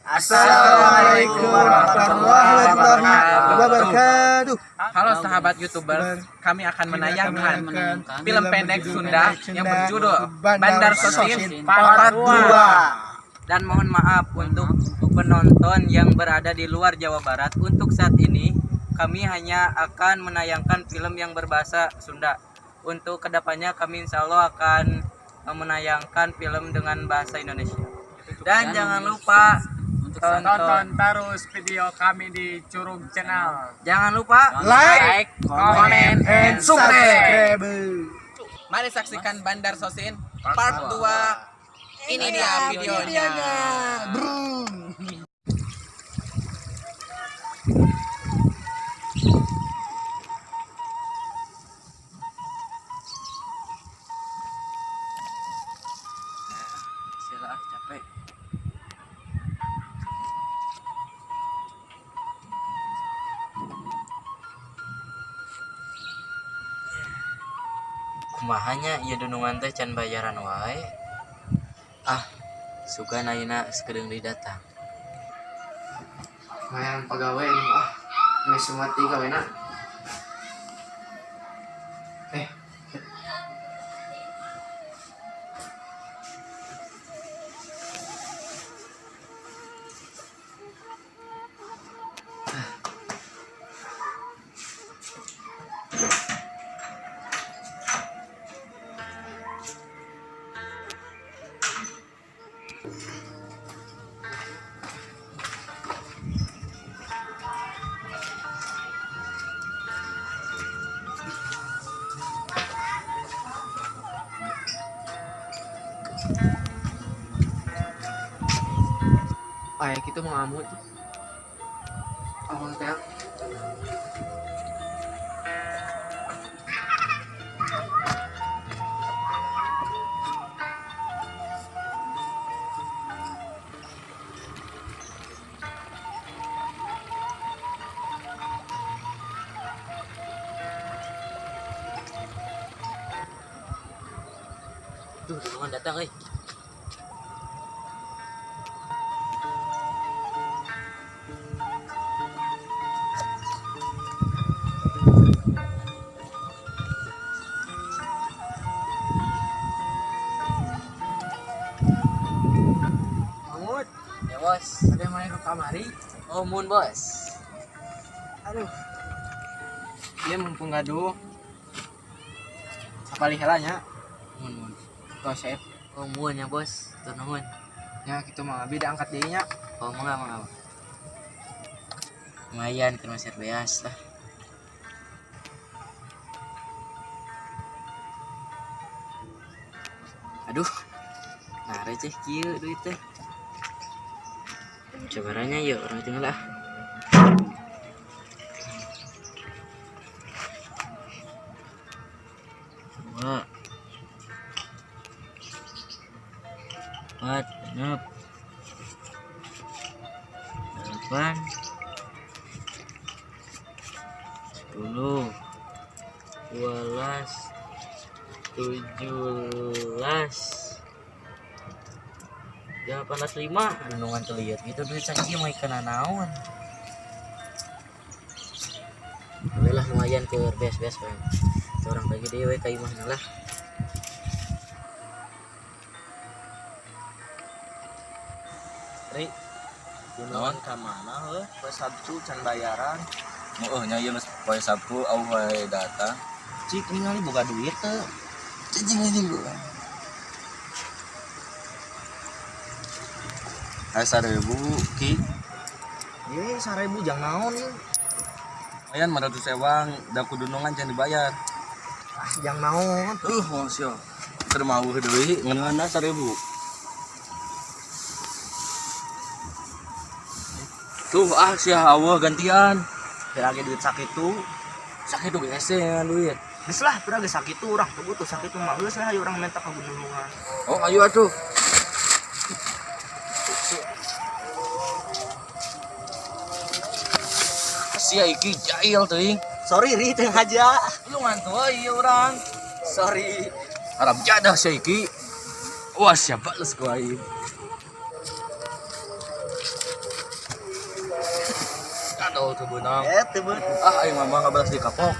Assalamualaikum warahmatullahi wabarakatuh. Halo sahabat YouTuber, kami akan menayangkan film pendek Sunda yang berjudul Bandar Sosin Part 2. Dan mohon maaf untuk penonton yang berada di luar Jawa Barat. Untuk saat ini kami hanya akan menayangkan film yang berbahasa Sunda. Untuk kedepannya kami insya Allah akan menayangkan film dengan bahasa Indonesia. Dan jangan lupa tonton terus video kami di Curug Channel. Jangan lupa Like, comment, and subscribe. Mari saksikan Bandar Sosin Part 2. Ini dia videonya. Brum. Sila, capek. Kumahanya ieu dunungan teh can bayaran wae. Ah, sugan ayeuna sakedeung deui datang. Lumayan pegawai ini, ah nggak semua tiga wena eh Ayah gitu mengamuk tuh. Awang teh. Duh, dunungan datang euy. Mahmud, Ya, Bos. ada yang main ke kamari? Oh, mun, Bos. Aduh. Dia mumpung gaduh. Sapali heula nya. Mun, mun. Gosep. Oh, mun ya, Bos. Tur nuhun. Ya gitu mah abi da angkat deui nya. Oh, mangga, mangga. Lumayan keur masih beas lah. Aduh. Nah, receh kieu duit teh. Cobaranya yuk, orang itu lah. Dua. Empat, genep, delapan, 10, 12, 17, 18, 5. Renungan terlihat gitu duit sakieu mah ikan naon. Boleh lah lumayan ke bes-bes bang. Orang pagi dewe ka imahna lah. Ri, dunungan ka mana heuh? Poe Sabtu can bayaran. Heeh, nya ieu geus poe Sabtu au wae datang. Cik ningali boga duit teu? Cicing cicing gua. Aya 1000 ki. Ye, 1000 jang naon ieu? Lumayan 500 ewang da ku dunungan can dibayar. Ah, jang naon? Wong sia. Keur mau deui ngeunana 1000. Tuh ah sia aweuh gantian. Pira ge duit sakitu? Sakitu ge hese duit. Geus lah, pira ge sakitu urang teu butuh sakitu mah geus lah ayo urang menta ka gunungan. Oh, ayo atuh. Sia iki jail teuing. Sorry Ri, teu ngaja. Lu ngantuk euy ieu urang. Sorry. Haram jadah sia iki. Wah, siapa lu ku aing. Atau teu beunang. Eh, teu beunang. Ah, aing mah ngabalas di kapok.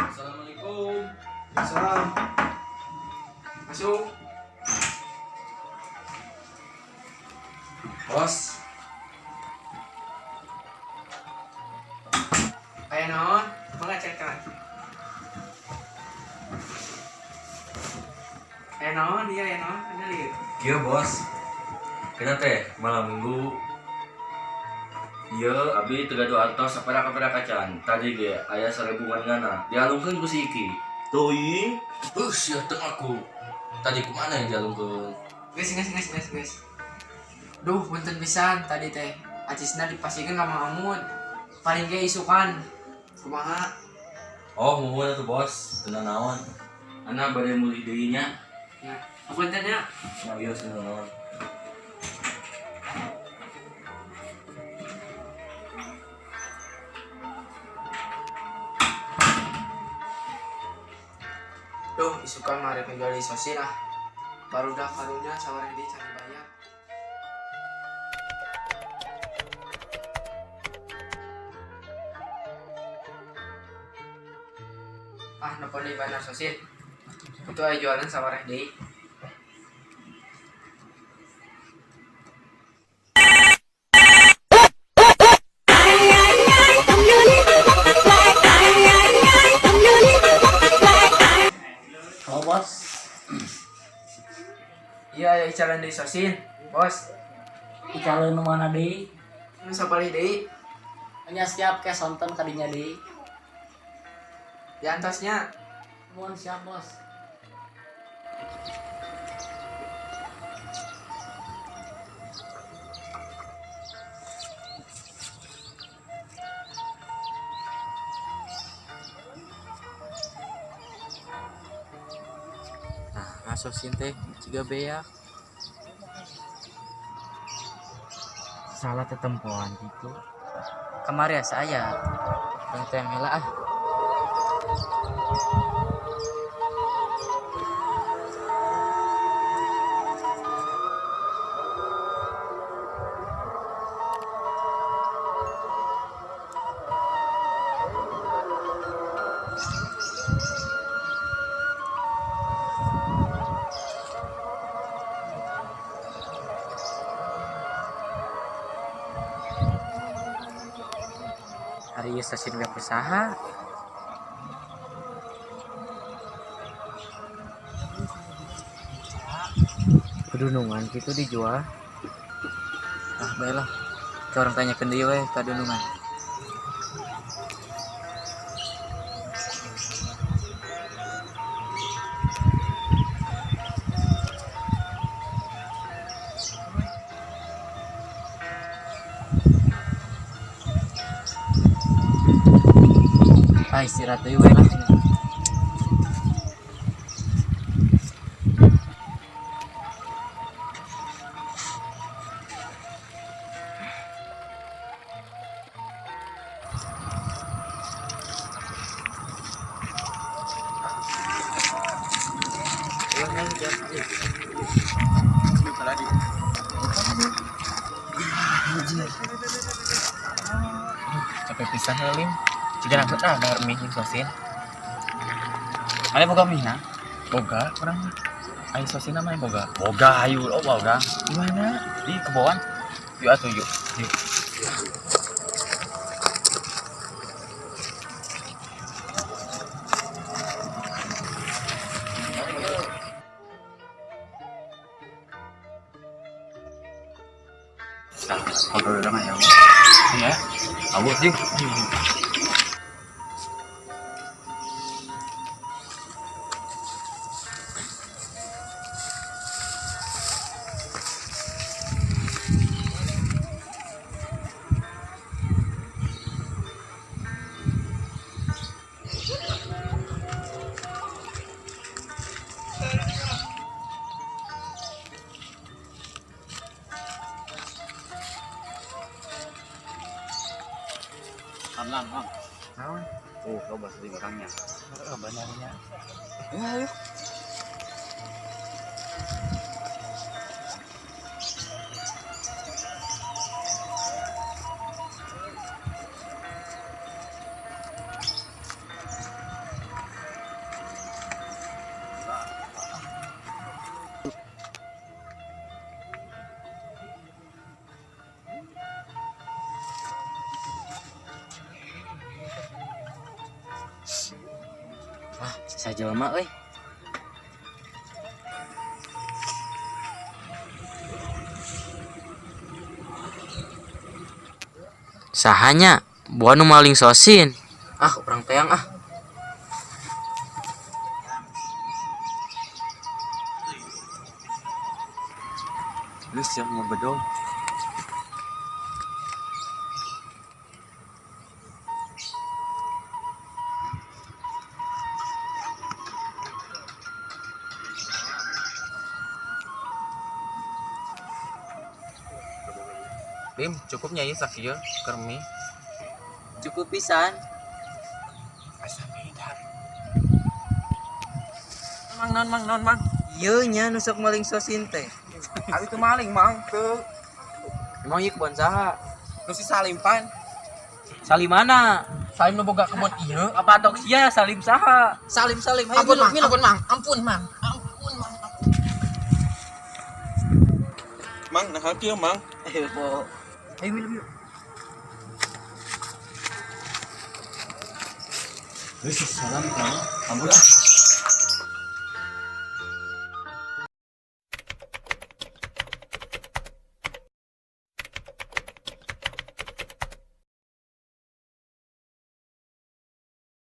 Assalamualaikum. Salam. Masuk. Bos, Aya naon? Mangga cek. Aya naon ieu, aya naon? Ada lieu. Kieu bos. Kita teh malam minggu. Ieu abi teu gaduh artos sapara-kapara kacan. Tadi ge aya 1000 ngana. Dialungkeun ku si Iki. Teuing. Sia teu aku. Tadi kumana yang dialungkeun? Geus geus geus geus geus. Duh, punten pisan tadi teh. Acisna dipasikeun ka Mang Amud. Paling ge isukan. Kumaha? Oh, muhun atuh bos. Teu naon. Ana bade mulih deui nya. Ya, punten ya. Nah, ieu teu naon. Duh, isukan mah rek ngegali sosin ah. Barudak karunya sawareh deui can dibayar. Ah, nelpon deui bandar sosin. Itu aya jualan sawareh deui. Oh, bos. Iya, aya icalan deui sosin, Bos. Icalan nu mana deui? Nu sapalih deui. Nya siap ke sonten kadinya deui. Diantosnya. Mohon siap, Bos. Nah, sosin teh jiga beak. Salah tetempoan gitu. Kamari asa aya. Tong teh heula ah. Hari ieu stasiun gak usaha. Kedunungan gitu dijual. Ah, baiklah. Ke orang tanyakeun deui we ka dunungan. Ah, istirahat deui we lah. Capek pisan lim. Jika nak ah dahar mie jeung sosin. Mana boga mie na? Boga urang mah. Ayo sosin mah boga. Boga ayo, oh boga. Di mana? Di kebon. Yuk atuh yuk. Yuk. Ngobrol orang ayo. Iya. Awas yuk. Lang, lang. Naon? Oh, loba di belakangnya. Heeh, benarnya. Ya, ayo. Ah, sisa jelema euy. Sahanya, buah nu maling sosin. Ah, urang teang ah. Lu siap mau bedol? Lim, cukupnya ya sakieu keur mie. Cukup pisan. Asa beda. Mang non mang non mang. Ieu nya nu sok maling sosin teh. Abi teu maling mang teu. Emang ieu kebon saha? Nu si Salim pan. Salim mana? Salim nu boga kebon ieu. Apa tok sia Salim saha? Salim salim, ayo ampun, mang, ampun mang, ampun mang. Ampun mang. Mang, nah kieu mang. Ayo po. Ayo minum yuk. Geus salam kamu. Ampun ah.